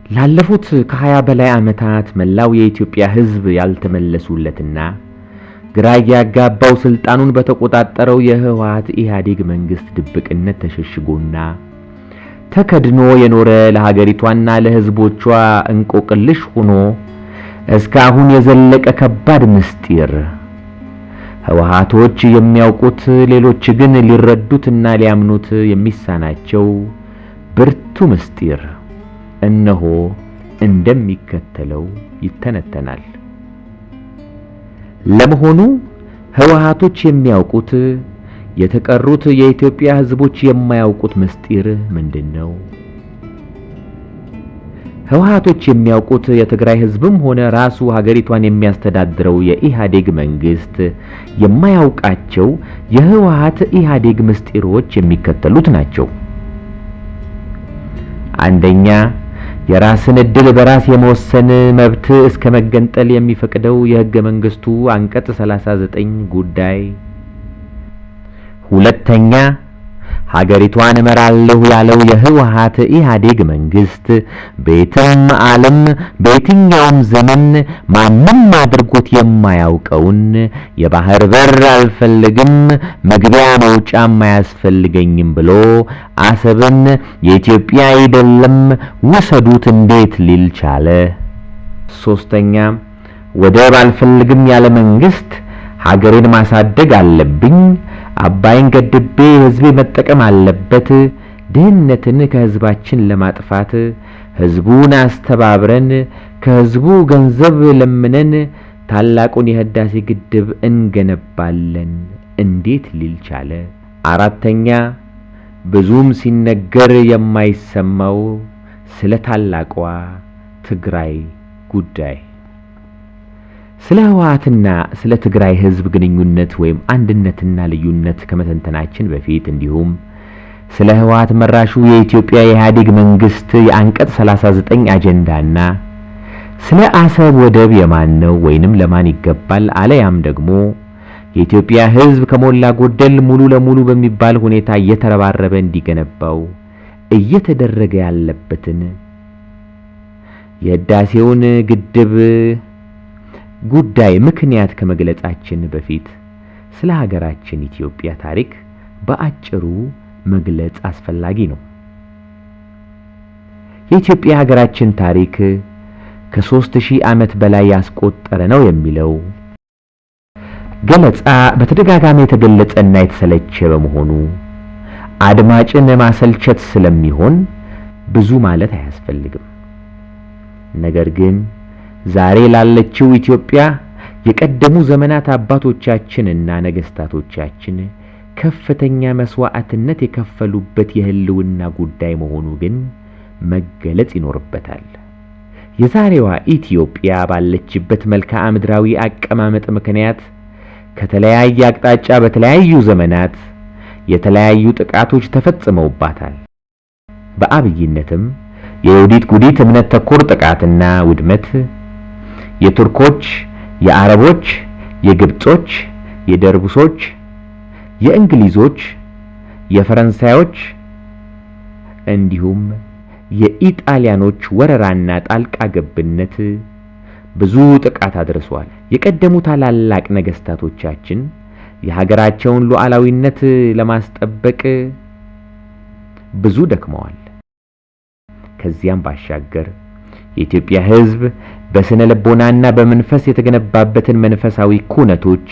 ላለፉት ከ20 በላይ ዓመታት መላው የኢትዮጵያ ሕዝብ ያልተመለሱለትና ግራ ያጋባው ስልጣኑን በተቆጣጠረው የህወሓት ኢህአዴግ መንግስት ድብቅነት ተሸሽጎና ተከድኖ የኖረ ለሀገሪቷና ለሕዝቦቿ እንቆቅልሽ ሆኖ እስካሁን የዘለቀ ከባድ ምስጢር ህወሓቶች የሚያውቁት ሌሎች ግን ሊረዱትና ሊያምኑት የሚሳናቸው ብርቱ ምስጢር እነሆ እንደሚከተለው ይተነተናል። ለመሆኑ ህወሓቶች የሚያውቁት የተቀሩት የኢትዮጵያ ህዝቦች የማያውቁት ምስጢር ምንድነው? ህወሓቶች የሚያውቁት የትግራይ ህዝብም ሆነ ራሱ ሀገሪቷን የሚያስተዳድረው የኢህአዴግ መንግስት የማያውቃቸው የህወሓት ኢህአዴግ ምስጢሮች የሚከተሉት ናቸው። አንደኛ፣ የራስን ዕድል በራስ የመወሰን መብት እስከ መገንጠል የሚፈቅደው የህገ መንግስቱ አንቀጽ 39 ጉዳይ። ሁለተኛ፣ ሀገሪቷን እመራለሁ ያለው የህወሓት ኢህአዴግ መንግስት በየትም ዓለም በየትኛውም ዘመን ማንም አድርጎት የማያውቀውን የባህር በር አልፈልግም፣ መግቢያ መውጫም አያስፈልገኝም ብሎ አሰብን የኢትዮጵያ አይደለም ውሰዱት እንዴት ሊል ቻለ? ሶስተኛ፣ ወደብ አልፈልግም ያለ መንግስት ሀገሬን ማሳደግ አለብኝ፣ አባይን ገድቤ ህዝቤ መጠቀም አለበት፣ ድህነትን ከህዝባችን ለማጥፋት ህዝቡን አስተባብረን ከህዝቡ ገንዘብ ለምነን ታላቁን የህዳሴ ግድብ እንገነባለን እንዴት ሊል ቻለ? አራተኛ፣ ብዙም ሲነገር የማይሰማው ስለ ታላቋ ትግራይ ጉዳይ። ስለ ህወሓትና ስለ ትግራይ ህዝብ ግንኙነት ወይም አንድነትና ልዩነት ከመተንተናችን በፊት እንዲሁም ስለ ህወሓት መራሹ የኢትዮጵያ የኢህአዴግ መንግስት የአንቀጽ 39 አጀንዳና ስለ አሰብ ወደብ የማን ነው ወይንም ለማን ይገባል አለያም ደግሞ የኢትዮጵያ ህዝብ ከሞላ ጎደል ሙሉ ለሙሉ በሚባል ሁኔታ እየተረባረበ እንዲገነባው እየተደረገ ያለበትን የህዳሴውን ግድብ ጉዳይ ምክንያት ከመግለጻችን በፊት ስለ ሀገራችን ኢትዮጵያ ታሪክ በአጭሩ መግለጽ አስፈላጊ ነው። የኢትዮጵያ ሀገራችን ታሪክ ከ3000 ዓመት በላይ ያስቆጠረ ነው የሚለው ገለጻ በተደጋጋሚ የተገለጸና የተሰለቸ በመሆኑ አድማጭን ማሰልቸት ስለሚሆን ብዙ ማለት አያስፈልግም። ነገር ግን ዛሬ ላለችው ኢትዮጵያ የቀደሙ ዘመናት አባቶቻችንና ነገስታቶቻችን ከፍተኛ መስዋዕትነት የከፈሉበት የህልውና ጉዳይ መሆኑ ግን መገለጽ ይኖርበታል። የዛሬዋ ኢትዮጵያ ባለችበት መልክዓ ምድራዊ አቀማመጥ ምክንያት ከተለያየ አቅጣጫ በተለያዩ ዘመናት የተለያዩ ጥቃቶች ተፈጽመውባታል። በአብይነትም የዮዲት ጉዲት እምነት ተኮር ጥቃትና ውድመት፣ የቱርኮች፣ የአረቦች፣ የግብጾች፣ የደርቡሶች፣ የእንግሊዞች፣ የፈረንሳዮች እንዲሁም የኢጣሊያኖች ወረራና ጣልቃ ገብነት ብዙ ጥቃት አድርሷል። የቀደሙ ታላላቅ ነገስታቶቻችን የሀገራቸውን ሉዓላዊነት ለማስጠበቅ ብዙ ደክመዋል። ከዚያም ባሻገር የኢትዮጵያ ሕዝብ በስነ ልቦናና በመንፈስ የተገነባበትን መንፈሳዊ ኩነቶች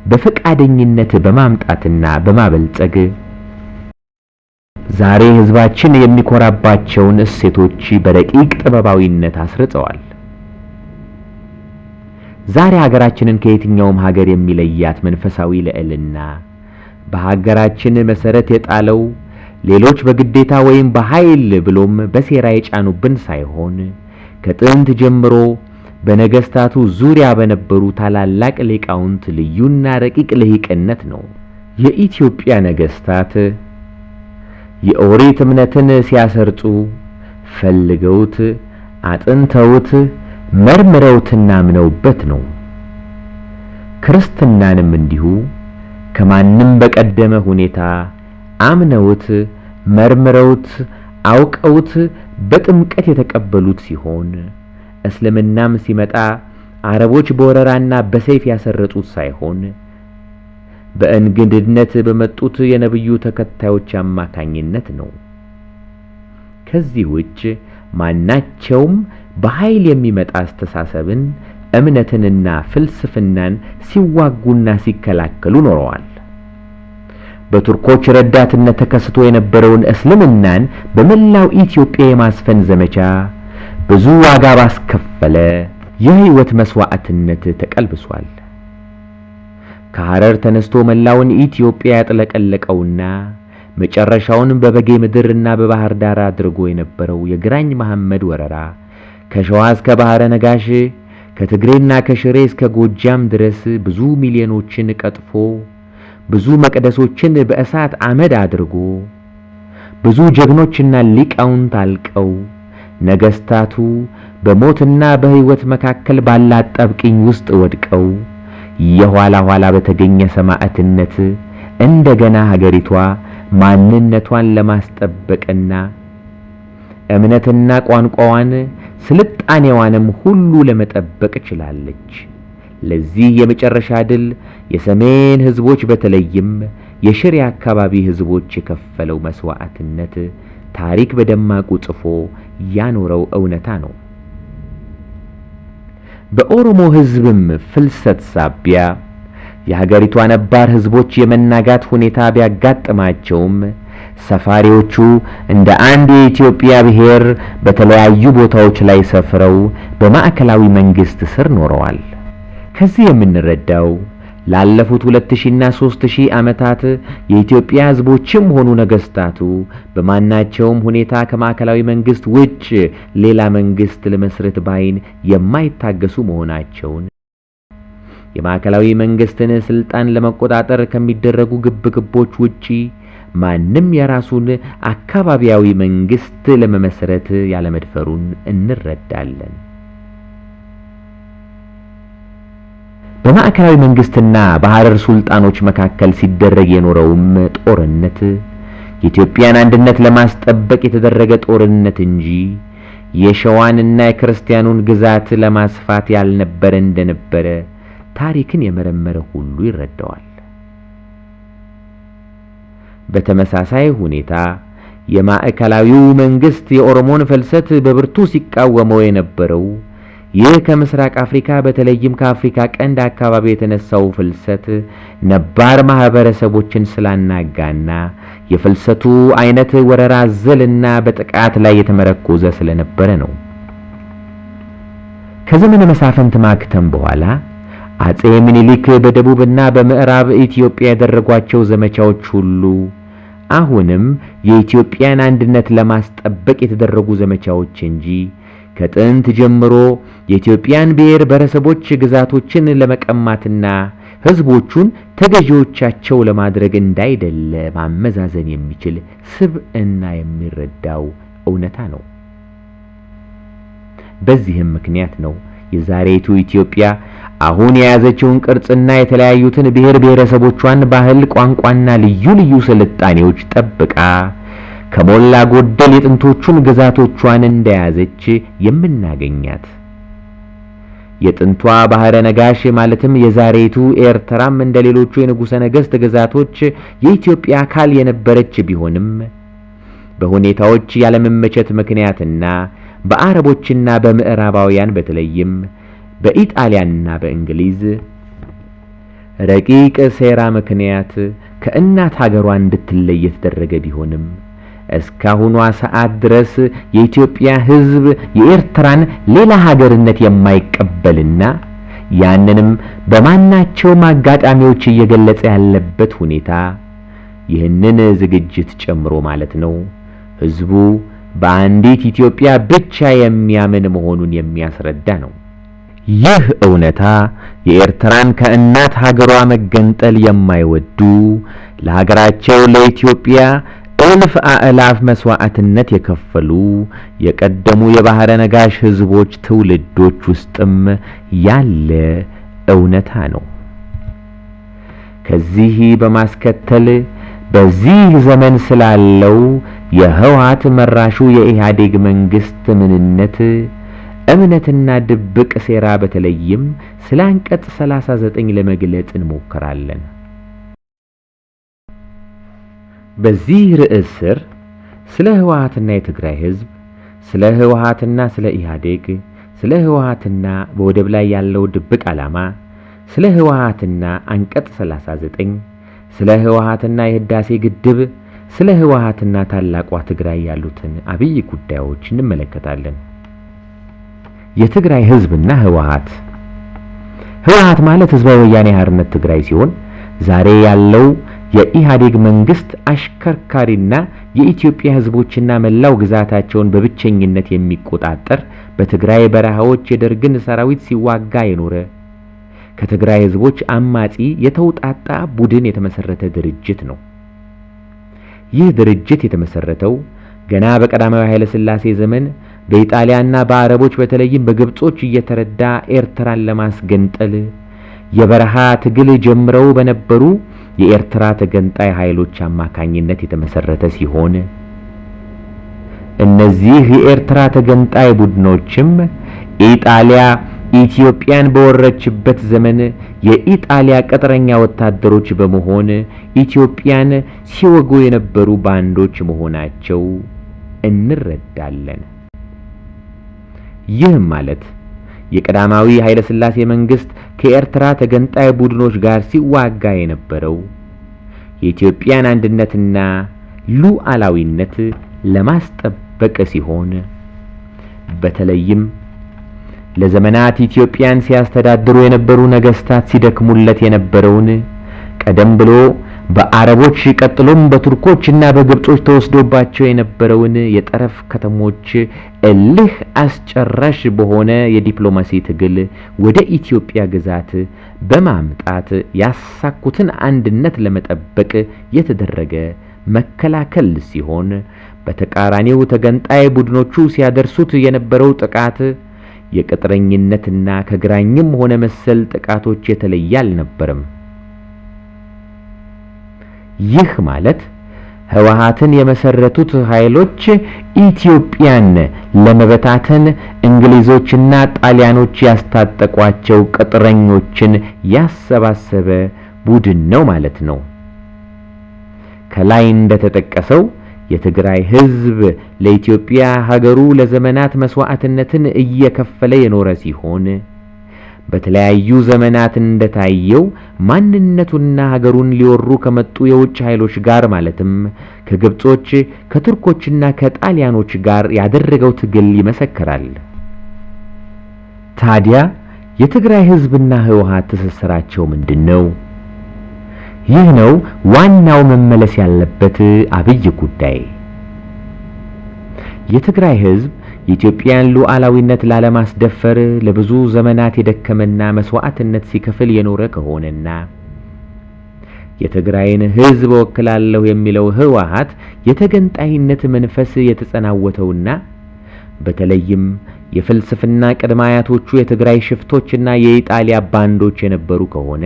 በፈቃደኝነት በማምጣትና በማበልጸግ ዛሬ ሕዝባችን የሚኮራባቸውን እሴቶች በረቂቅ ጥበባዊነት አስርጸዋል። ዛሬ ሀገራችንን ከየትኛውም ሀገር የሚለያት መንፈሳዊ ልዕልና በሀገራችን መሰረት የጣለው ሌሎች በግዴታ ወይም በኃይል ብሎም በሴራ የጫኑብን ሳይሆን ከጥንት ጀምሮ በነገስታቱ ዙሪያ በነበሩ ታላላቅ ሊቃውንት ልዩና ረቂቅ ልሂቅነት ነው። የኢትዮጵያ ነገስታት የኦሪት እምነትን ሲያሰርጹ ፈልገውት፣ አጥንተውት፣ መርምረውትና አምነውበት ነው። ክርስትናንም እንዲሁ ከማንም በቀደመ ሁኔታ አምነውት፣ መርምረውት፣ አውቀውት በጥምቀት የተቀበሉት ሲሆን እስልምናም ሲመጣ አረቦች በወረራና በሰይፍ ያሰረጹት ሳይሆን በእንግድነት በመጡት የነብዩ ተከታዮች አማካኝነት ነው። ከዚህ ውጭ ማናቸውም በኃይል የሚመጣ አስተሳሰብን፣ እምነትንና ፍልስፍናን ሲዋጉና ሲከላከሉ ኖረዋል። በቱርኮች ረዳትነት ተከስቶ የነበረውን እስልምናን በመላው ኢትዮጵያ የማስፈን ዘመቻ ብዙ ዋጋ ባስከፈለ የህይወት መስዋዕትነት ተቀልብሷል። ከሐረር ተነስቶ መላውን ኢትዮጵያ ያጥለቀለቀውና መጨረሻውን በበጌ ምድርና በባህር ዳር አድርጎ የነበረው የግራኝ መሐመድ ወረራ ከሸዋ እስከ ባህረ ነጋሽ፣ ከትግሬና ከሽሬ እስከ ጎጃም ድረስ ብዙ ሚሊዮኖችን ቀጥፎ፣ ብዙ መቅደሶችን በእሳት አመድ አድርጎ፣ ብዙ ጀግኖችና ሊቃውንት አልቀው፣ ነገስታቱ በሞትና በህይወት መካከል ባለ አጣብቂኝ ውስጥ ወድቀው፣ የኋላ ኋላ በተገኘ ሰማዕትነት እንደገና ሀገሪቷ ማንነቷን ለማስጠበቅና እምነትና ቋንቋዋን ስልጣኔዋንም ሁሉ ለመጠበቅ ችላለች። ለዚህ የመጨረሻ ድል የሰሜን ህዝቦች በተለይም የሽሬ አካባቢ ህዝቦች የከፈለው መስዋዕትነት ታሪክ በደማቁ ጽፎ ያኖረው እውነታ ነው። በኦሮሞ ህዝብም ፍልሰት ሳቢያ የሀገሪቷ ነባር ህዝቦች የመናጋት ሁኔታ ቢያጋጥማቸውም ሰፋሪዎቹ እንደ አንድ የኢትዮጵያ ብሔር በተለያዩ ቦታዎች ላይ ሰፍረው በማዕከላዊ መንግስት ስር ኖረዋል። ከዚህ የምንረዳው ላለፉት 2000ና 3000 ዓመታት የኢትዮጵያ ህዝቦችም ሆኑ ነገስታቱ በማናቸውም ሁኔታ ከማዕከላዊ መንግስት ውጭ ሌላ መንግስት ለመስረት ባይን የማይታገሱ መሆናቸውን፣ የማዕከላዊ መንግስትን ስልጣን ለመቆጣጠር ከሚደረጉ ግብግቦች ውጪ ማንም የራሱን አካባቢያዊ መንግስት ለመመስረት ያለመድፈሩን እንረዳለን። በማዕከላዊ መንግስትና በሐረር ሱልጣኖች መካከል ሲደረግ የኖረውም ጦርነት የኢትዮጵያን አንድነት ለማስጠበቅ የተደረገ ጦርነት እንጂ የሸዋንና የክርስቲያኑን ግዛት ለማስፋት ያልነበረ እንደነበረ ታሪክን የመረመረ ሁሉ ይረዳዋል። በተመሳሳይ ሁኔታ የማዕከላዊው መንግስት የኦሮሞን ፍልሰት በብርቱ ሲቃወመው የነበረው ይህ ከምስራቅ አፍሪካ በተለይም ከአፍሪካ ቀንድ አካባቢ የተነሳው ፍልሰት ነባር ማህበረሰቦችን ስላናጋና የፍልሰቱ አይነት ወረራ አዘልና በጥቃት ላይ የተመረኮዘ ስለነበረ ነው። ከዘመነ መሳፍንት ማክተም በኋላ አጼ ምኒልክ በደቡብና በምዕራብ ኢትዮጵያ ያደረጓቸው ዘመቻዎች ሁሉ አሁንም የኢትዮጵያን አንድነት ለማስጠበቅ የተደረጉ ዘመቻዎች እንጂ ከጥንት ጀምሮ የኢትዮጵያን ብሔር ብሔረሰቦች ግዛቶችን ለመቀማትና ህዝቦቹን ተገዢዎቻቸው ለማድረግ እንዳይደለ ማመዛዘን የሚችል ስብዕና የሚረዳው እውነታ ነው። በዚህም ምክንያት ነው የዛሬቱ ኢትዮጵያ አሁን የያዘችውን ቅርጽና የተለያዩትን ብሔር ብሔረሰቦቿን ባህል፣ ቋንቋና ልዩ ልዩ ስልጣኔዎች ጠብቃ ከሞላ ጎደል የጥንቶቹን ግዛቶቿን እንደያዘች የምናገኛት። የጥንቷ ባህረ ነጋሽ ማለትም የዛሬቱ ኤርትራም እንደ ሌሎቹ የንጉሠ ነገሥት ግዛቶች የኢትዮጵያ አካል የነበረች ቢሆንም በሁኔታዎች ያለመመቸት ምክንያትና በአረቦችና በምዕራባውያን በተለይም በኢጣሊያና በእንግሊዝ ረቂቅ ሴራ ምክንያት ከእናት ሀገሯ እንድትለይ የተደረገ ቢሆንም እስካሁኗ ሰዓት ድረስ የኢትዮጵያ ሕዝብ የኤርትራን ሌላ ሀገርነት የማይቀበልና ያንንም በማናቸውም አጋጣሚዎች እየገለጸ ያለበት ሁኔታ ይህንን ዝግጅት ጨምሮ ማለት ነው ሕዝቡ በአንዲት ኢትዮጵያ ብቻ የሚያምን መሆኑን የሚያስረዳ ነው። ይህ እውነታ የኤርትራን ከእናት ሀገሯ መገንጠል የማይወዱ፣ ለሀገራቸው ለኢትዮጵያ እልፍ አእላፍ መስዋዕትነት የከፈሉ የቀደሙ የባህረ ነጋሽ ሕዝቦች ትውልዶች ውስጥም ያለ እውነታ ነው። ከዚህ በማስከተል በዚህ ዘመን ስላለው የህወሓት መራሹ የኢህአዴግ መንግስት ምንነት፣ እምነትና ድብቅ ሴራ በተለይም ስለ አንቀጽ 39 ለመግለጽ እንሞክራለን። በዚህ ርዕስ ስር ስለ ህወሓትና የትግራይ ህዝብ፣ ስለ ህወሓትና ስለ ኢህአዴግ፣ ስለ ህወሓትና በወደብ ላይ ያለው ድብቅ ዓላማ፣ ስለ ህወሓትና አንቀጽ 39፣ ስለ ህወሓትና የህዳሴ ግድብ፣ ስለ ህወሓትና ታላቋ ትግራይ ያሉትን አብይ ጉዳዮች እንመለከታለን። የትግራይ ህዝብና ህወሓት። ህወሓት ማለት ህዝባዊ ወያኔ ሓርነት ትግራይ ሲሆን ዛሬ ያለው የኢህአዴግ መንግስት አሽከርካሪና የኢትዮጵያ ህዝቦችና መላው ግዛታቸውን በብቸኝነት የሚቆጣጠር፣ በትግራይ በረሃዎች የደርግን ሰራዊት ሲዋጋ የኖረ፣ ከትግራይ ህዝቦች አማጺ የተውጣጣ ቡድን የተመሰረተ ድርጅት ነው። ይህ ድርጅት የተመሰረተው ገና በቀዳማዊ ኃይለ ሥላሴ ዘመን በኢጣሊያና በአረቦች በተለይም በግብጾች እየተረዳ ኤርትራን ለማስገንጠል የበረሃ ትግል ጀምረው በነበሩ የኤርትራ ተገንጣይ ኃይሎች አማካኝነት የተመሰረተ ሲሆን፣ እነዚህ የኤርትራ ተገንጣይ ቡድኖችም ኢጣሊያ ኢትዮጵያን በወረችበት ዘመን የኢጣሊያ ቅጥረኛ ወታደሮች በመሆን ኢትዮጵያን ሲወጉ የነበሩ ባንዶች መሆናቸው እንረዳለን። ይህም ማለት የቀዳማዊ ኃይለ ሥላሴ መንግስት ከኤርትራ ተገንጣይ ቡድኖች ጋር ሲዋጋ የነበረው የኢትዮጵያን አንድነትና ሉዓላዊነት ለማስጠበቅ ሲሆን፣ በተለይም ለዘመናት ኢትዮጵያን ሲያስተዳድሩ የነበሩ ነገስታት ሲደክሙለት የነበረውን፣ ቀደም ብሎ በአረቦች ቀጥሎም በቱርኮች እና በግብጾች ተወስዶባቸው የነበረውን የጠረፍ ከተሞች እልህ አስጨራሽ በሆነ የዲፕሎማሲ ትግል ወደ ኢትዮጵያ ግዛት በማምጣት ያሳኩትን አንድነት ለመጠበቅ የተደረገ መከላከል ሲሆን፣ በተቃራኒው ተገንጣይ ቡድኖቹ ሲያደርሱት የነበረው ጥቃት የቅጥረኝነትና ከግራኝም ሆነ መሰል ጥቃቶች የተለየ አልነበረም። ይህ ማለት ህወሓትን የመሰረቱት ኃይሎች ኢትዮጵያን ለመበታተን እንግሊዞችና ጣሊያኖች ያስታጠቋቸው ቅጥረኞችን ያሰባሰበ ቡድን ነው ማለት ነው። ከላይ እንደተጠቀሰው የትግራይ ህዝብ ለኢትዮጵያ ሀገሩ ለዘመናት መስዋዕትነትን እየከፈለ የኖረ ሲሆን፣ በተለያዩ ዘመናት እንደታየው ማንነቱና ሀገሩን ሊወሩ ከመጡ የውጭ ኃይሎች ጋር ማለትም ከግብጾች፣ ከቱርኮችና ከጣሊያኖች ጋር ያደረገው ትግል ይመሰክራል። ታዲያ የትግራይ ህዝብና ህወሓት ትስስራቸው ምንድን ነው? ይህ ነው ዋናው መመለስ ያለበት አብይ ጉዳይ። የትግራይ ህዝብ የኢትዮጵያን ሉዓላዊነት ላለማስደፈር ለብዙ ዘመናት የደከመና መስዋዕትነት ሲከፍል የኖረ ከሆነና የትግራይን ህዝብ እወክላለሁ የሚለው ህወሓት የተገንጣይነት መንፈስ የተጸናወተውና በተለይም የፍልስፍና ቅድመ አያቶቹ የትግራይ ሽፍቶችና የኢጣሊያ ባንዶች የነበሩ ከሆነ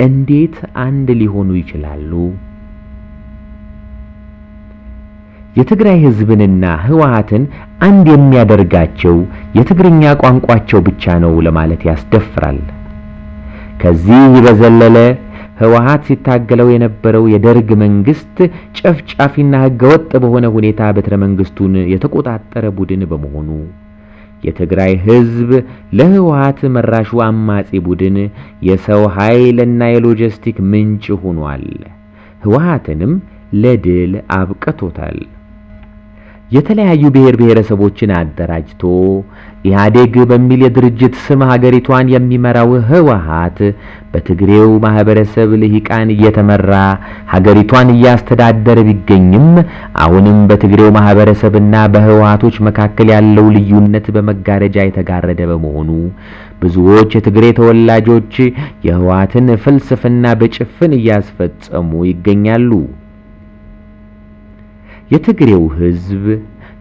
እንዴት አንድ ሊሆኑ ይችላሉ? የትግራይ ህዝብንና ህወሓትን አንድ የሚያደርጋቸው የትግርኛ ቋንቋቸው ብቻ ነው ለማለት ያስደፍራል። ከዚህ በዘለለ ህወሓት ሲታገለው የነበረው የደርግ መንግስት ጨፍጫፊና ህገወጥ በሆነ ሁኔታ በትረ መንግስቱን የተቆጣጠረ ቡድን በመሆኑ የትግራይ ህዝብ ለህወሓት መራሹ አማጺ ቡድን የሰው ኃይልና የሎጂስቲክ ምንጭ ሆኗል። ህወሓትንም ለድል አብቅቶታል። የተለያዩ ብሔር ብሔረሰቦችን አደራጅቶ ኢህአዴግ በሚል የድርጅት ስም ሀገሪቷን የሚመራው ህወሓት በትግሬው ማህበረሰብ ልሂቃን እየተመራ ሀገሪቷን እያስተዳደረ ቢገኝም፣ አሁንም በትግሬው ማህበረሰብና በህወሓቶች መካከል ያለው ልዩነት በመጋረጃ የተጋረደ በመሆኑ ብዙዎች የትግሬ ተወላጆች የህወሓትን ፍልስፍና በጭፍን እያስፈጸሙ ይገኛሉ። የትግሬው ህዝብ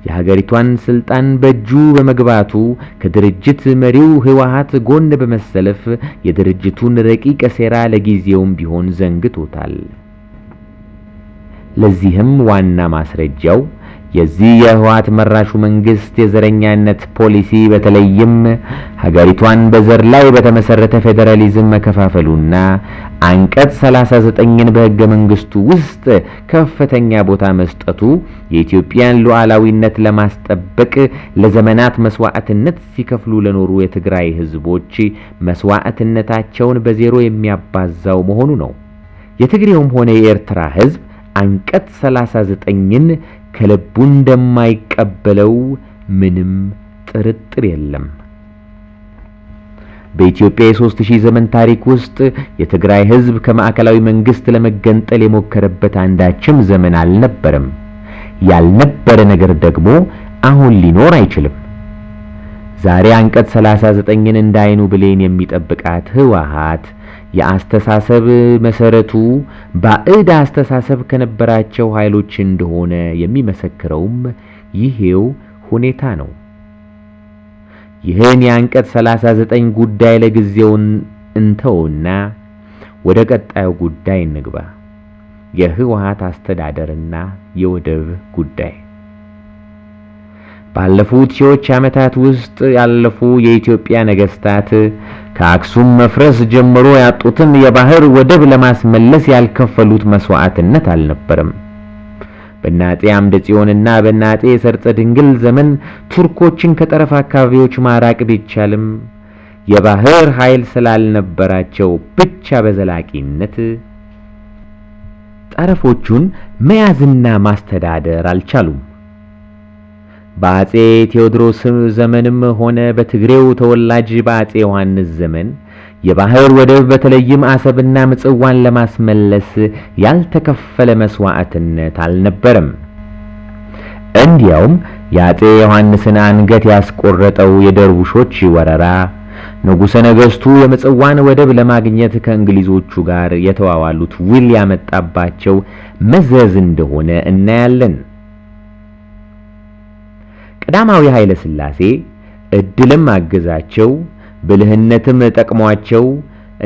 የሀገሪቷን ስልጣን በእጁ በመግባቱ ከድርጅት መሪው ህወሓት ጎን በመሰለፍ የድርጅቱን ረቂቅ ሴራ ለጊዜውም ቢሆን ዘንግቶታል። ለዚህም ዋና ማስረጃው የዚህ የህወሓት መራሹ መንግስት የዘረኛነት ፖሊሲ በተለይም ሀገሪቷን በዘር ላይ በተመሰረተ ፌዴራሊዝም መከፋፈሉና አንቀጽ 39ን በህገ መንግስቱ ውስጥ ከፍተኛ ቦታ መስጠቱ የኢትዮጵያን ሉዓላዊነት ለማስጠበቅ ለዘመናት መስዋዕትነት ሲከፍሉ ለኖሩ የትግራይ ህዝቦች መስዋዕትነታቸውን በዜሮ የሚያባዛው መሆኑ ነው። የትግሬውም ሆነ የኤርትራ ህዝብ አንቀጽ 39ን ከልቡ እንደማይቀበለው ምንም ጥርጥር የለም። በኢትዮጵያ የ3000 ዘመን ታሪክ ውስጥ የትግራይ ህዝብ ከማዕከላዊ መንግስት ለመገንጠል የሞከረበት አንዳችም ዘመን አልነበረም። ያልነበረ ነገር ደግሞ አሁን ሊኖር አይችልም። ዛሬ አንቀጽ 39ን እንደ አይኑ ብሌን የሚጠብቃት ህወሓት የአስተሳሰብ መሰረቱ ባዕድ አስተሳሰብ ከነበራቸው ኃይሎች እንደሆነ የሚመሰክረውም ይሄው ሁኔታ ነው። ይህን የአንቀጽ 39 ጉዳይ ለጊዜው እንተውና ወደ ቀጣዩ ጉዳይ እንግባ። የህወሓት አስተዳደርና የወደብ ጉዳይ። ባለፉት ሺዎች ዓመታት ውስጥ ያለፉ የኢትዮጵያ ነገስታት ከአክሱም መፍረስ ጀምሮ ያጡትን የባህር ወደብ ለማስመለስ ያልከፈሉት መስዋዕትነት አልነበረም። በእነ አፄ አምደ ጽዮንና በእነ አፄ ሰርፀ ድንግል ዘመን ቱርኮችን ከጠረፍ አካባቢዎች ማራቅ ቢቻልም የባህር ኃይል ስላልነበራቸው ብቻ በዘላቂነት ጠረፎቹን መያዝና ማስተዳደር አልቻሉም። በአፄ ቴዎድሮስ ዘመንም ሆነ በትግሬው ተወላጅ በአፄ ዮሐንስ ዘመን የባህር ወደብ በተለይም አሰብና ምጽዋን ለማስመለስ ያልተከፈለ መስዋዕትነት አልነበረም። እንዲያውም የአፄ ዮሐንስን አንገት ያስቆረጠው የደርቡሾች ወረራ ንጉሠ ነገሥቱ የምጽዋን ወደብ ለማግኘት ከእንግሊዞቹ ጋር የተዋዋሉት ውል ያመጣባቸው መዘዝ እንደሆነ እናያለን። ቀዳማዊ ኃይለ ሥላሴ እድልም አገዛቸው፣ ብልህነትም ጠቅሟቸው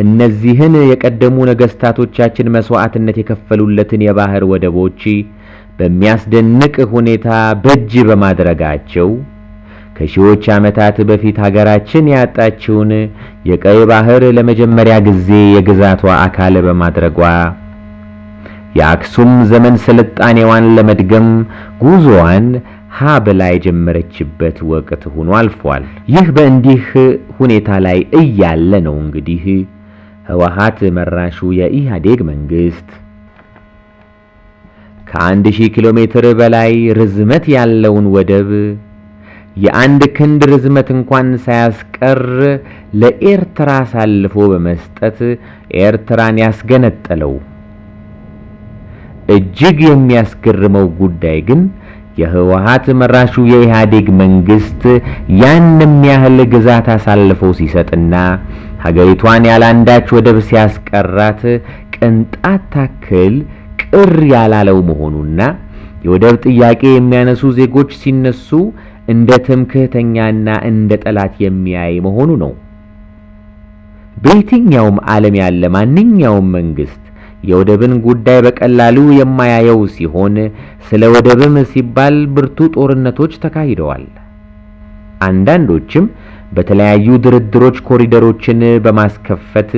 እነዚህን የቀደሙ ነገስታቶቻችን መስዋዕትነት የከፈሉለትን የባህር ወደቦች በሚያስደንቅ ሁኔታ በእጅ በማድረጋቸው ከሺዎች ዓመታት በፊት ሀገራችን ያጣችውን የቀይ ባህር ለመጀመሪያ ጊዜ የግዛቷ አካል በማድረጓ የአክሱም ዘመን ስልጣኔዋን ለመድገም ጉዞዋን ሀ ብላ የጀመረችበት ወቅት ሆኖ አልፏል። ይህ በእንዲህ ሁኔታ ላይ እያለ ነው እንግዲህ ህወሓት መራሹ የኢህአዴግ መንግስት ከ1000 ኪሎ ሜትር በላይ ርዝመት ያለውን ወደብ የአንድ ክንድ ርዝመት እንኳን ሳያስቀር ለኤርትራ አሳልፎ በመስጠት ኤርትራን ያስገነጠለው። እጅግ የሚያስገርመው ጉዳይ ግን የህወሓት መራሹ የኢህአዴግ መንግስት ያንም ያህል ግዛት አሳልፎ ሲሰጥና ሀገሪቷን ያላንዳች ወደብ ሲያስቀራት ቅንጣት ታክል ቅር ያላለው መሆኑና የወደብ ጥያቄ የሚያነሱ ዜጎች ሲነሱ እንደ ትምክህተኛና እንደ ጠላት የሚያይ መሆኑ ነው። በየትኛውም ዓለም ያለ ማንኛውም መንግስት የወደብን ጉዳይ በቀላሉ የማያየው ሲሆን ስለ ወደብም ሲባል ብርቱ ጦርነቶች ተካሂደዋል። አንዳንዶችም በተለያዩ ድርድሮች ኮሪደሮችን በማስከፈት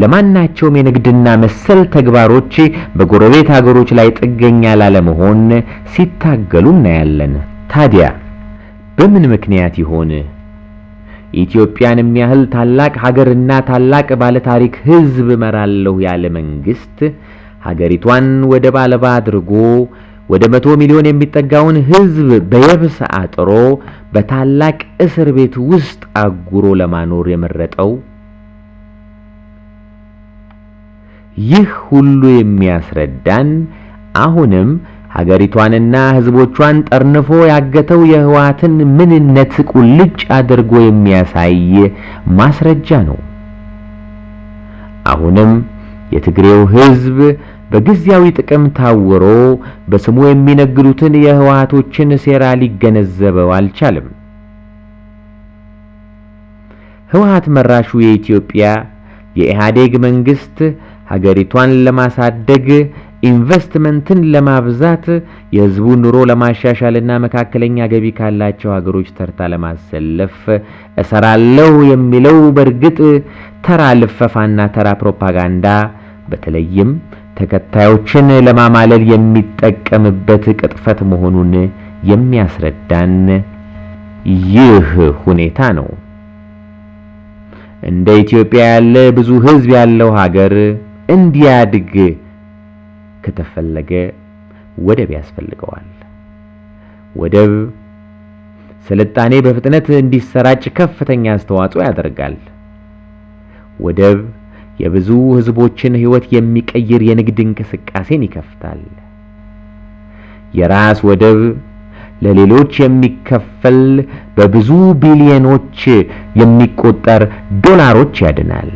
ለማናቸውም የንግድና መሰል ተግባሮች በጎረቤት ሀገሮች ላይ ጥገኛ ላለመሆን ሲታገሉ እናያለን። ታዲያ በምን ምክንያት ይሆን ኢትዮጵያንም ያህል ታላቅ ሀገርና ታላቅ ባለታሪክ ህዝብ እመራለሁ ያለ መንግስት ሀገሪቷን ወደብ አልባ አድርጎ ወደ 100 ሚሊዮን የሚጠጋውን ህዝብ በየብስ አጥሮ በታላቅ እስር ቤት ውስጥ አጉሮ ለማኖር የመረጠው? ይህ ሁሉ የሚያስረዳን አሁንም ሀገሪቷንና ህዝቦቿን ጠርንፎ ያገተው የህወሓትን ምንነት ቁልጭ አድርጎ የሚያሳይ ማስረጃ ነው። አሁንም የትግሬው ህዝብ በጊዜያዊ ጥቅም ታውሮ በስሙ የሚነግዱትን የህወሓቶችን ሴራ ሊገነዘበው አልቻለም። ህወሓት መራሹ የኢትዮጵያ የኢህአዴግ መንግስት ሀገሪቷን ለማሳደግ ኢንቨስትመንትን ለማብዛት፣ የህዝቡን ኑሮ ለማሻሻልና መካከለኛ ገቢ ካላቸው ሀገሮች ተርታ ለማሰለፍ እሰራለሁ የሚለው በእርግጥ ተራ ልፈፋና ተራ ፕሮፓጋንዳ፣ በተለይም ተከታዮችን ለማማለል የሚጠቀምበት ቅጥፈት መሆኑን የሚያስረዳን ይህ ሁኔታ ነው። እንደ ኢትዮጵያ ያለ ብዙ ህዝብ ያለው ሀገር እንዲያድግ ከተፈለገ ወደብ ያስፈልገዋል። ወደብ ስልጣኔ በፍጥነት እንዲሰራጭ ከፍተኛ አስተዋጽኦ ያደርጋል። ወደብ የብዙ ህዝቦችን ህይወት የሚቀይር የንግድ እንቅስቃሴን ይከፍታል። የራስ ወደብ ለሌሎች የሚከፈል በብዙ ቢሊዮኖች የሚቆጠር ዶላሮች ያድናል።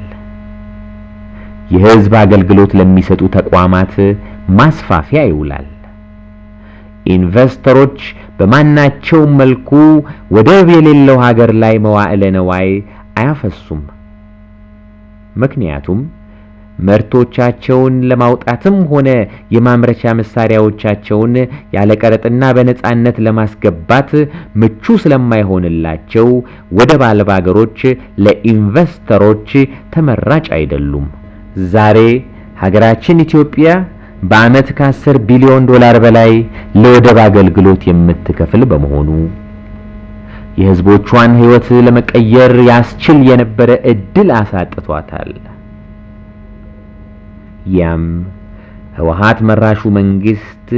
የህዝብ አገልግሎት ለሚሰጡ ተቋማት ማስፋፊያ ይውላል። ኢንቨስተሮች በማናቸው መልኩ ወደብ የሌለው ሀገር ላይ መዋዕለ ነዋይ አያፈሱም። ምክንያቱም ምርቶቻቸውን ለማውጣትም ሆነ የማምረቻ መሳሪያዎቻቸውን ያለቀረጥና በነጻነት ለማስገባት ምቹ ስለማይሆንላቸው ወደብ አልባ ሀገሮች ለኢንቨስተሮች ተመራጭ አይደሉም። ዛሬ ሀገራችን ኢትዮጵያ በዓመት ከ10 ቢሊዮን ዶላር በላይ ለወደብ አገልግሎት የምትከፍል በመሆኑ የህዝቦቿን ህይወት ለመቀየር ያስችል የነበረ እድል አሳጥቷታል። ያም ህወሓት መራሹ መንግስት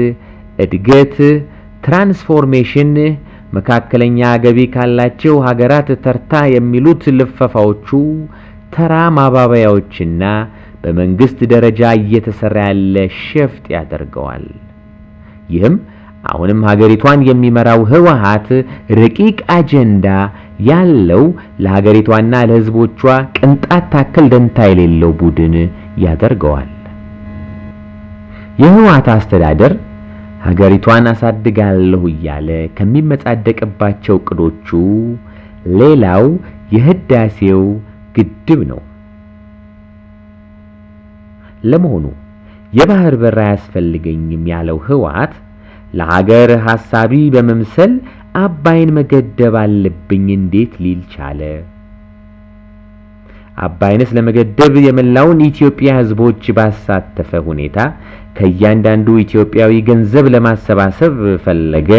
እድገት፣ ትራንስፎርሜሽን፣ መካከለኛ ገቢ ካላቸው ሀገራት ተርታ የሚሉት ልፈፋዎቹ ተራ ማባበያዎችና በመንግስት ደረጃ እየተሰራ ያለ ሸፍጥ ያደርገዋል። ይህም አሁንም ሀገሪቷን የሚመራው ህወሓት ረቂቅ አጀንዳ ያለው፣ ለሀገሪቷና ለህዝቦቿ ቅንጣት ታክል ደንታ የሌለው ቡድን ያደርገዋል። የህወሓት አስተዳደር ሀገሪቷን አሳድጋለሁ እያለ ከሚመጻደቅባቸው እቅዶቹ ሌላው የህዳሴው ግድብ ነው። ለመሆኑ የባህር በር አያስፈልገኝም ያለው ህወሓት ለሀገር ሐሳቢ በመምሰል አባይን መገደብ አለብኝ እንዴት ሊል ቻለ? አባይንስ ለመገደብ የመላውን ኢትዮጵያ ህዝቦች ባሳተፈ ሁኔታ ከእያንዳንዱ ኢትዮጵያዊ ገንዘብ ለማሰባሰብ ፈለገ?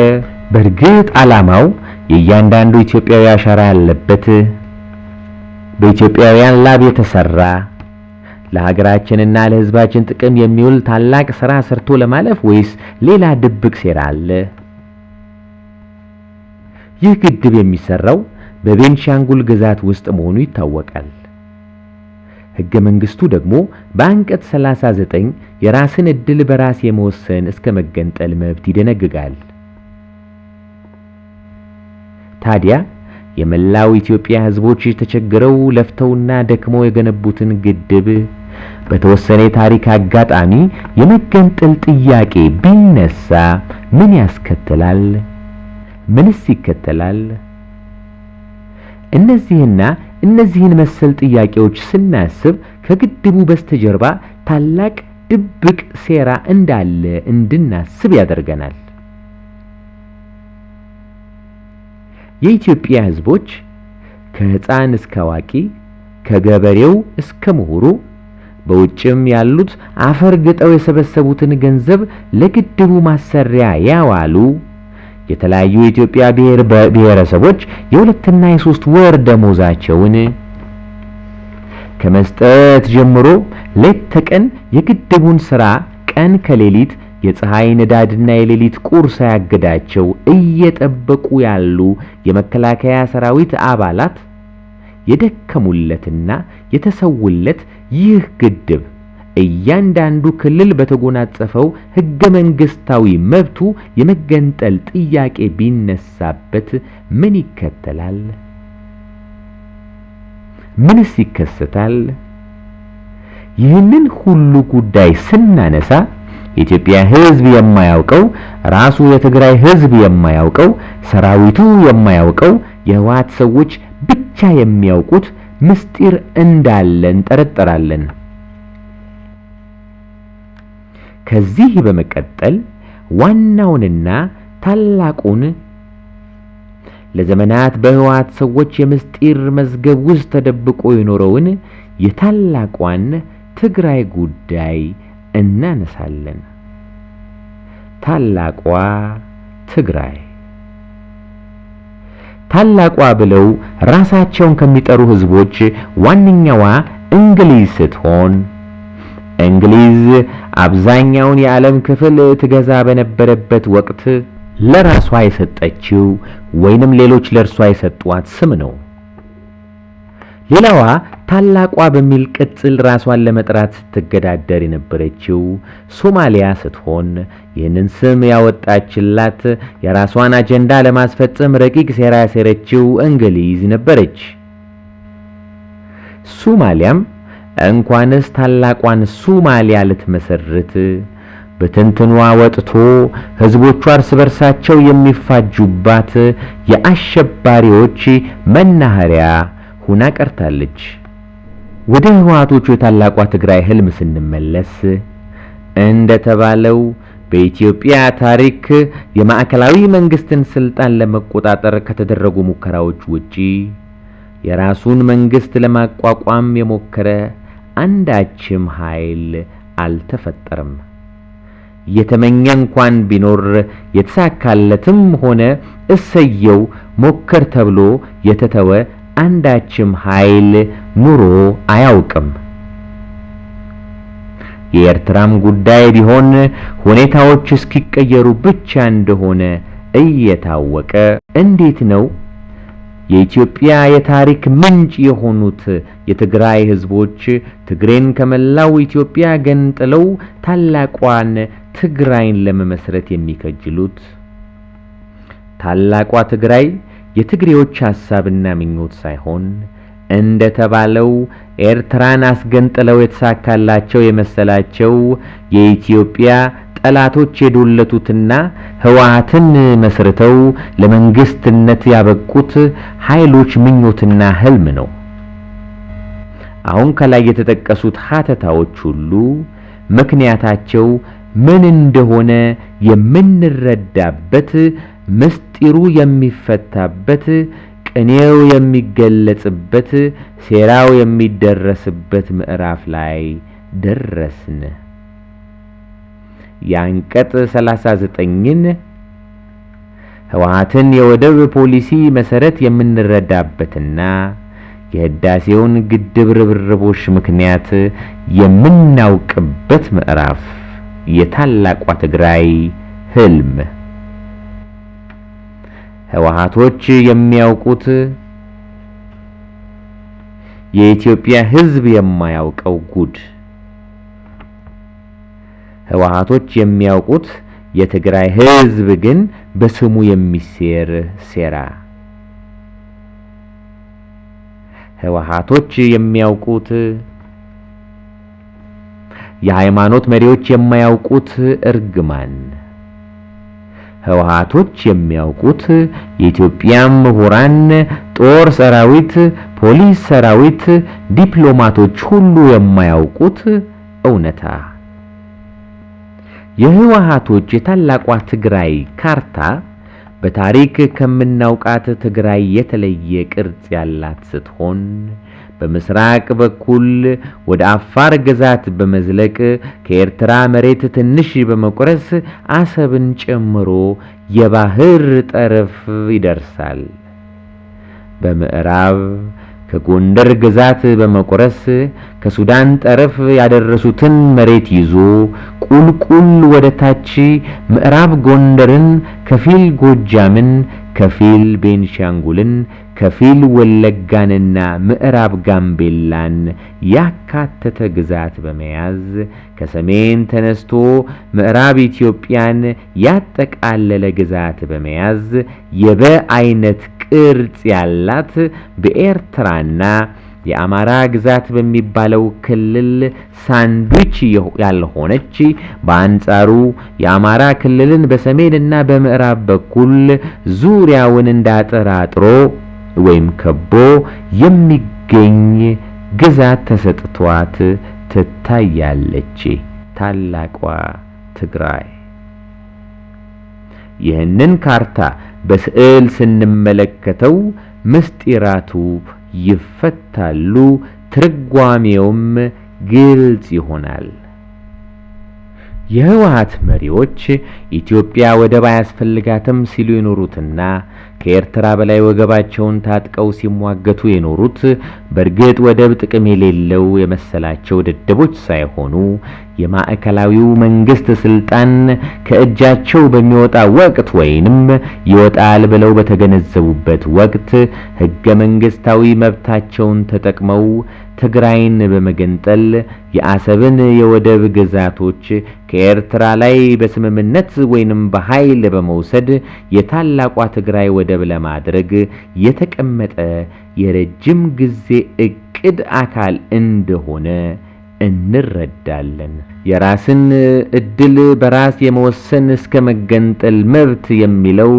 በእርግጥ ዓላማው የእያንዳንዱ ኢትዮጵያዊ አሻራ ያለበት፣ በኢትዮጵያውያን ላብ የተሰራ፣ ለሀገራችንና ለህዝባችን ጥቅም የሚውል ታላቅ ስራ ሰርቶ ለማለፍ ወይስ ሌላ ድብቅ ሴራ አለ? ይህ ግድብ የሚሰራው በቤንሻንጉል ግዛት ውስጥ መሆኑ ይታወቃል። ህገ መንግስቱ ደግሞ በአንቀጽ 39 የራስን እድል በራስ የመወሰን እስከ መገንጠል መብት ይደነግጋል። ታዲያ የመላው ኢትዮጵያ ህዝቦች ተቸግረው ለፍተውና ደክመው የገነቡትን ግድብ በተወሰነ የታሪክ አጋጣሚ የመገንጠል ጥያቄ ቢነሳ ምን ያስከትላል? ምንስ ይከተላል? እነዚህና እነዚህን መሰል ጥያቄዎች ስናስብ ከግድቡ በስተጀርባ ታላቅ ድብቅ ሴራ እንዳለ እንድናስብ ያደርገናል። የኢትዮጵያ ህዝቦች ከህፃን እስከ አዋቂ፣ ከገበሬው እስከ ምሁሩ፣ በውጭም ያሉት አፈር ግጠው የሰበሰቡትን ገንዘብ ለግድቡ ማሰሪያ ያዋሉ፣ የተለያዩ የኢትዮጵያ ብሔር ብሔረሰቦች የ2ና የ3 ወር ደሞዛቸውን ከመስጠት ጀምሮ ሌት ተቀን የግድቡን ስራ ቀን ከሌሊት የፀሐይ ንዳድና የሌሊት ቁር ሳያግዳቸው እየጠበቁ ያሉ የመከላከያ ሰራዊት አባላት የደከሙለትና የተሰውለት ይህ ግድብ እያንዳንዱ ክልል በተጎናጸፈው ህገ መንግስታዊ መብቱ የመገንጠል ጥያቄ ቢነሳበት ምን ይከተላል? ምንስ ይከሰታል? ይህንን ሁሉ ጉዳይ ስናነሳ የኢትዮጵያ ህዝብ የማያውቀው፣ ራሱ የትግራይ ህዝብ የማያውቀው፣ ሰራዊቱ የማያውቀው፣ የህወሓት ሰዎች ብቻ የሚያውቁት ምስጢር እንዳለ እንጠረጠራለን። ከዚህ በመቀጠል ዋናውንና ታላቁን ለዘመናት በህወሓት ሰዎች የምስጢር መዝገብ ውስጥ ተደብቆ የኖረውን የታላቋን ትግራይ ጉዳይ እናነሳለን። ታላቋ ትግራይ ታላቋ ብለው ራሳቸውን ከሚጠሩ ህዝቦች ዋነኛዋ እንግሊዝ ስትሆን፣ እንግሊዝ አብዛኛውን የዓለም ክፍል ትገዛ በነበረበት ወቅት ለራሷ የሰጠችው ወይንም ሌሎች ለእርሷ የሰጧት ስም ነው። ሌላዋ ታላቋ በሚል ቅጽል ራሷን ለመጥራት ስትገዳደር የነበረችው ሶማሊያ ስትሆን፣ ይህንን ስም ያወጣችላት የራሷን አጀንዳ ለማስፈጸም ረቂቅ ሴራ ያሴረችው እንግሊዝ ነበረች። ሶማሊያም እንኳንስ ታላቋን ሶማሊያ ልትመሰርት በትንትኗ ወጥቶ ህዝቦቿ እርስ በርሳቸው የሚፋጁባት የአሸባሪዎች መናኸሪያ ሁና ቀርታለች። ወደ ህወሓቶቹ የታላቋ ትግራይ ህልም ስንመለስ፣ እንደተባለው በኢትዮጵያ ታሪክ የማዕከላዊ መንግስትን ስልጣን ለመቆጣጠር ከተደረጉ ሙከራዎች ውጪ የራሱን መንግስት ለማቋቋም የሞከረ አንዳችም ኃይል አልተፈጠረም። የተመኘ እንኳን ቢኖር የተሳካለትም ሆነ እሰየው ሞከር ተብሎ የተተወ አንዳችም ኃይል ኑሮ አያውቅም። የኤርትራም ጉዳይ ቢሆን ሁኔታዎች እስኪቀየሩ ብቻ እንደሆነ እየታወቀ እንዴት ነው የኢትዮጵያ የታሪክ ምንጭ የሆኑት የትግራይ ህዝቦች ትግሬን ከመላው ኢትዮጵያ ገንጥለው ታላቋን ትግራይን ለመመስረት የሚከጅሉት? ታላቋ ትግራይ የትግሬዎች ሐሳብና ምኞት ሳይሆን እንደተባለው ኤርትራን አስገንጥለው የተሳካላቸው የመሰላቸው የኢትዮጵያ ጠላቶች የዶለቱትና ህወሓትን መስርተው ለመንግስትነት ያበቁት ኃይሎች ምኞትና ህልም ነው። አሁን ከላይ የተጠቀሱት ሀተታዎች ሁሉ ምክንያታቸው ምን እንደሆነ የምንረዳበት፣ ምስጢሩ የሚፈታበት፣ ቅኔው የሚገለጽበት፣ ሴራው የሚደረስበት ምዕራፍ ላይ ደረስን። የአንቀጽ 39ን ህወሓትን የወደብ ፖሊሲ መሰረት የምንረዳበትና የህዳሴውን ግድብ ርብርቦሽ ምክንያት የምናውቅበት ምዕራፍ፣ የታላቋ ትግራይ ህልም። ህወሓቶች የሚያውቁት የኢትዮጵያ ህዝብ የማያውቀው ጉድ። ህወሓቶች የሚያውቁት የትግራይ ህዝብ ግን በስሙ የሚሴር ሴራ። ህወሓቶች የሚያውቁት የሃይማኖት መሪዎች የማያውቁት እርግማን። ህወሓቶች የሚያውቁት የኢትዮጵያ ምሁራን፣ ጦር ሰራዊት፣ ፖሊስ ሰራዊት፣ ዲፕሎማቶች ሁሉ የማያውቁት እውነታ። የህወሓቶች የታላቋ ትግራይ ካርታ በታሪክ ከምናውቃት ትግራይ የተለየ ቅርጽ ያላት ስትሆን፣ በምስራቅ በኩል ወደ አፋር ግዛት በመዝለቅ ከኤርትራ መሬት ትንሽ በመቁረስ አሰብን ጨምሮ የባህር ጠረፍ ይደርሳል። በምዕራብ ከጎንደር ግዛት በመቁረስ ከሱዳን ጠረፍ ያደረሱትን መሬት ይዞ ቁልቁል ወደ ታች ምዕራብ ጎንደርን፣ ከፊል ጎጃምን፣ ከፊል ቤንሻንጉልን፣ ከፊል ወለጋንና ምዕራብ ጋምቤላን ያካተተ ግዛት በመያዝ ከሰሜን ተነስቶ ምዕራብ ኢትዮጵያን ያጠቃለለ ግዛት በመያዝ የበ አይነት ቅርጽ ያላት፣ በኤርትራና የአማራ ግዛት በሚባለው ክልል ሳንድዊች ያልሆነች፣ በአንጻሩ የአማራ ክልልን በሰሜንና በምዕራብ በኩል ዙሪያውን እንዳጠራጥሮ ወይም ከቦ የሚገኝ ግዛት ተሰጥቷት ትታያለች። ታላቋ ትግራይ። ይህንን ካርታ በስዕል ስንመለከተው ምስጢራቱ ይፈታሉ፣ ትርጓሜውም ግልጽ ይሆናል። የህወሓት መሪዎች ኢትዮጵያ ወደብ አያስፈልጋትም ሲሉ የኖሩትና ከኤርትራ በላይ ወገባቸውን ታጥቀው ሲሟገቱ የኖሩት በእርግጥ ወደብ ጥቅም የሌለው የመሰላቸው ደደቦች ሳይሆኑ የማዕከላዊው መንግስት ስልጣን ከእጃቸው በሚወጣ ወቅት ወይንም ይወጣል ብለው በተገነዘቡበት ወቅት ህገ መንግስታዊ መብታቸውን ተጠቅመው ትግራይን በመገንጠል የአሰብን የወደብ ግዛቶች ከኤርትራ ላይ በስምምነት ወይንም በኃይል በመውሰድ የታላቋ ትግራይ ወደብ ለማድረግ የተቀመጠ የረጅም ጊዜ እቅድ አካል እንደሆነ እንረዳለን። የራስን እድል በራስ የመወሰን እስከ መገንጠል መብት የሚለው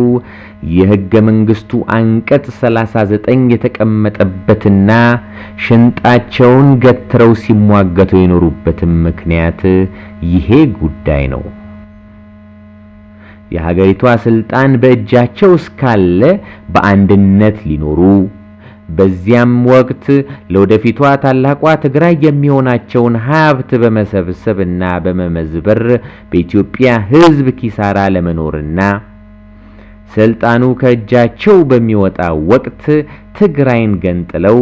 የህገ መንግስቱ አንቀጽ 39 የተቀመጠበትና ሽንጣቸውን ገትረው ሲሟገቱ የኖሩበትም ምክንያት ይሄ ጉዳይ ነው። የሀገሪቷ ስልጣን በእጃቸው እስካለ በአንድነት ሊኖሩ፣ በዚያም ወቅት ለወደፊቷ ታላቋ ትግራይ የሚሆናቸውን ሀብት በመሰብሰብና በመመዝበር በኢትዮጵያ ህዝብ ኪሳራ ለመኖርና ስልጣኑ ከእጃቸው በሚወጣ ወቅት ትግራይን ገንጥለው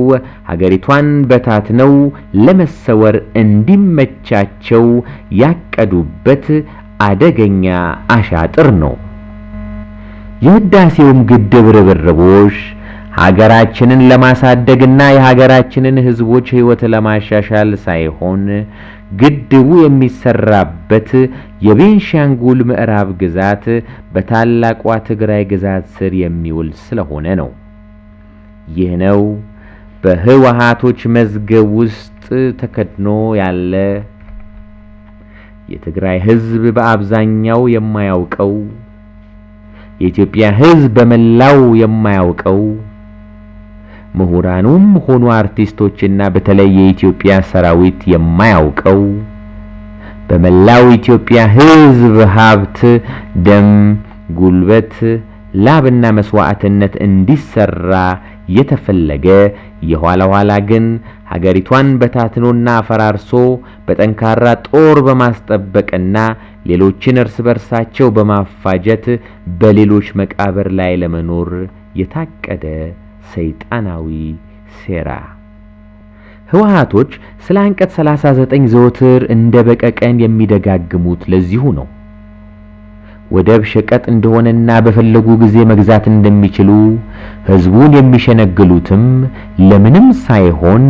ሀገሪቷን በታትነው ለመሰወር እንዲመቻቸው ያቀዱበት አደገኛ አሻጥር ነው። የህዳሴውም ግድብ ርብርቦሽ ሀገራችንን ለማሳደግና የሀገራችንን ህዝቦች ህይወት ለማሻሻል ሳይሆን ግድቡ የሚሰራበት የቤንሻንጉል ምዕራብ ግዛት በታላቋ ትግራይ ግዛት ስር የሚውል ስለሆነ ነው። ይህ ነው በህወሓቶች መዝገብ ውስጥ ተከድኖ ያለ የትግራይ ህዝብ በአብዛኛው የማያውቀው፣ የኢትዮጵያ ህዝብ በመላው የማያውቀው፣ ምሁራኑም ሆኑ አርቲስቶችና በተለይ የኢትዮጵያ ሰራዊት የማያውቀው፣ በመላው ኢትዮጵያ ህዝብ ሀብት፣ ደም፣ ጉልበት፣ ላብና መስዋዕትነት እንዲሰራ የተፈለገ፣ የኋላ ኋላ ግን ሀገሪቷን በታትኖና አፈራርሶ በጠንካራ ጦር በማስጠበቅና ሌሎችን እርስ በርሳቸው በማፋጀት በሌሎች መቃብር ላይ ለመኖር የታቀደ ሰይጣናዊ ሴራ። ህወሓቶች ስለ አንቀጽ 39 ዘወትር እንደ በቀቀን የሚደጋግሙት ለዚሁ ነው። ወደብ ሸቀጥ እንደሆነና በፈለጉ ጊዜ መግዛት እንደሚችሉ ህዝቡን የሚሸነግሉትም ለምንም ሳይሆን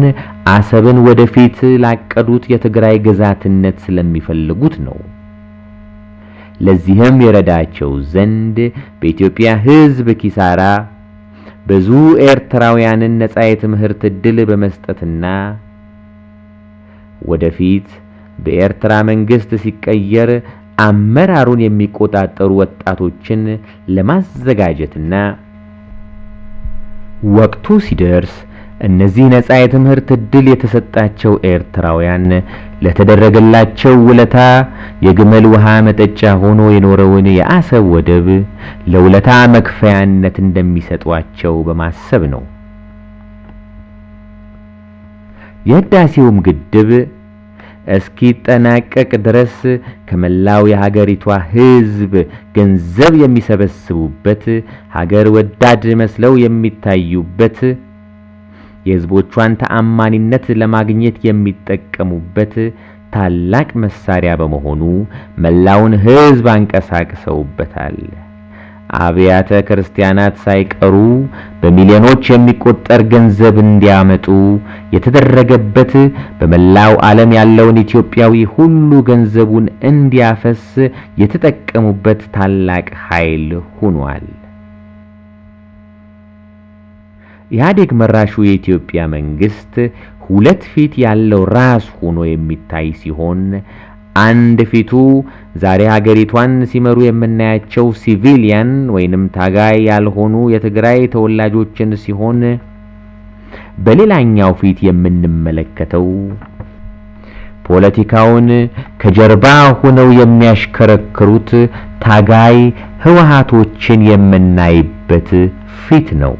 አሰብን ወደፊት ላቀዱት የትግራይ ግዛትነት ስለሚፈልጉት ነው። ለዚህም የረዳቸው ዘንድ በኢትዮጵያ ህዝብ ኪሳራ ብዙ ኤርትራውያንን ነጻ የትምህርት ዕድል በመስጠትና ወደፊት በኤርትራ መንግስት ሲቀየር አመራሩን የሚቆጣጠሩ ወጣቶችን ለማዘጋጀትና ወቅቱ ሲደርስ እነዚህ ነጻ የትምህርት ዕድል የተሰጣቸው ኤርትራውያን ለተደረገላቸው ውለታ የግመል ውሃ መጠጫ ሆኖ የኖረውን የአሰብ ወደብ ለውለታ መክፈያነት እንደሚሰጧቸው በማሰብ ነው። የህዳሴውም ግድብ እስኪጠናቀቅ ድረስ ከመላው የሀገሪቷ ህዝብ ገንዘብ የሚሰበስቡበት፣ ሀገር ወዳድ መስለው የሚታዩበት፣ የህዝቦቿን ተአማኒነት ለማግኘት የሚጠቀሙበት ታላቅ መሳሪያ በመሆኑ መላውን ህዝብ አንቀሳቅሰውበታል። አብያተ ክርስቲያናት ሳይቀሩ በሚሊዮኖች የሚቆጠር ገንዘብ እንዲያመጡ የተደረገበት፣ በመላው ዓለም ያለውን ኢትዮጵያዊ ሁሉ ገንዘቡን እንዲያፈስ የተጠቀሙበት ታላቅ ኃይል ሆኗል። ኢህአዴግ መራሹ የኢትዮጵያ መንግስት ሁለት ፊት ያለው ራስ ሆኖ የሚታይ ሲሆን፣ አንድ ፊቱ ዛሬ ሀገሪቷን ሲመሩ የምናያቸው ሲቪሊያን ወይንም ታጋይ ያልሆኑ የትግራይ ተወላጆችን ሲሆን፣ በሌላኛው ፊት የምንመለከተው ፖለቲካውን ከጀርባ ሆነው የሚያሽከረክሩት ታጋይ ህወሓቶችን የምናይበት ፊት ነው።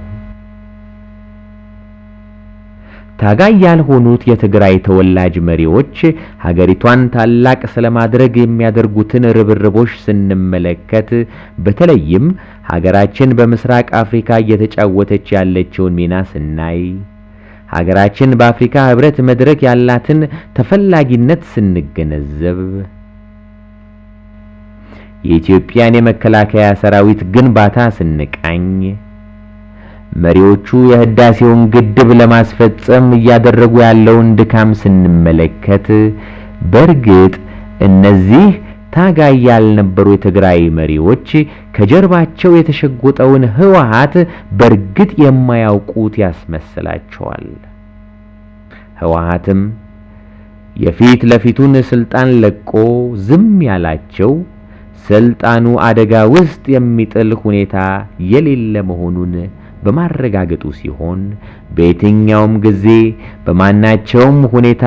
ታጋይ ያልሆኑት የትግራይ ተወላጅ መሪዎች ሀገሪቷን ታላቅ ስለማድረግ የሚያደርጉትን ርብርቦች ስንመለከት፣ በተለይም ሀገራችን በምስራቅ አፍሪካ እየተጫወተች ያለችውን ሚና ስናይ፣ ሀገራችን በአፍሪካ ህብረት መድረክ ያላትን ተፈላጊነት ስንገነዘብ፣ የኢትዮጵያን የመከላከያ ሰራዊት ግንባታ ስንቃኝ፣ መሪዎቹ የህዳሴውን ግድብ ለማስፈጸም እያደረጉ ያለውን ድካም ስንመለከት፣ በእርግጥ እነዚህ ታጋይ ያልነበሩ የትግራይ መሪዎች ከጀርባቸው የተሸጎጠውን ህወሓት በእርግጥ የማያውቁት ያስመስላቸዋል። ህወሓትም የፊት ለፊቱን ስልጣን ለቆ ዝም ያላቸው ስልጣኑ አደጋ ውስጥ የሚጥል ሁኔታ የሌለ መሆኑን በማረጋገጡ ሲሆን፣ በየትኛውም ጊዜ በማናቸውም ሁኔታ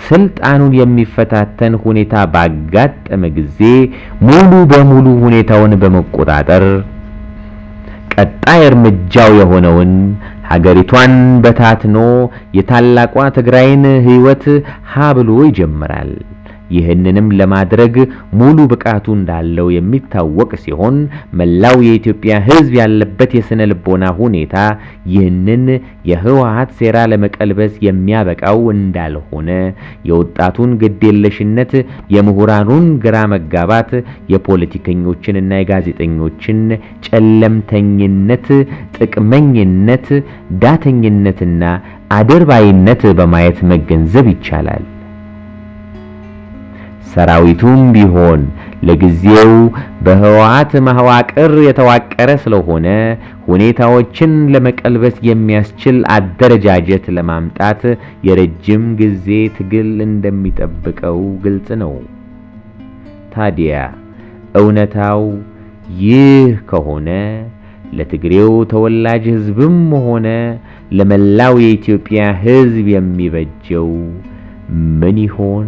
ስልጣኑን የሚፈታተን ሁኔታ ባጋጠመ ጊዜ ሙሉ በሙሉ ሁኔታውን በመቆጣጠር ቀጣይ እርምጃው የሆነውን ሀገሪቷን በታትኖ የታላቋ ትግራይን ህይወት ሀ ብሎ ይጀምራል። ይህንንም ለማድረግ ሙሉ ብቃቱ እንዳለው የሚታወቅ ሲሆን፣ መላው የኢትዮጵያ ሕዝብ ያለበት የስነ ልቦና ሁኔታ ይህንን የህወሓት ሴራ ለመቀልበስ የሚያበቃው እንዳልሆነ፣ የወጣቱን ግዴለሽነት፣ የምሁራኑን ግራ መጋባት፣ የፖለቲከኞችንና የጋዜጠኞችን ጨለምተኝነት፣ ጥቅመኝነት፣ ዳተኝነትና አድርባይነት በማየት መገንዘብ ይቻላል። ሰራዊቱም ቢሆን ለጊዜው በህወሓት መዋቅር የተዋቀረ ስለሆነ ሁኔታዎችን ለመቀልበስ የሚያስችል አደረጃጀት ለማምጣት የረጅም ጊዜ ትግል እንደሚጠብቀው ግልጽ ነው። ታዲያ እውነታው ይህ ከሆነ ለትግሬው ተወላጅ ህዝብም ሆነ ለመላው የኢትዮጵያ ህዝብ የሚበጀው ምን ይሆን?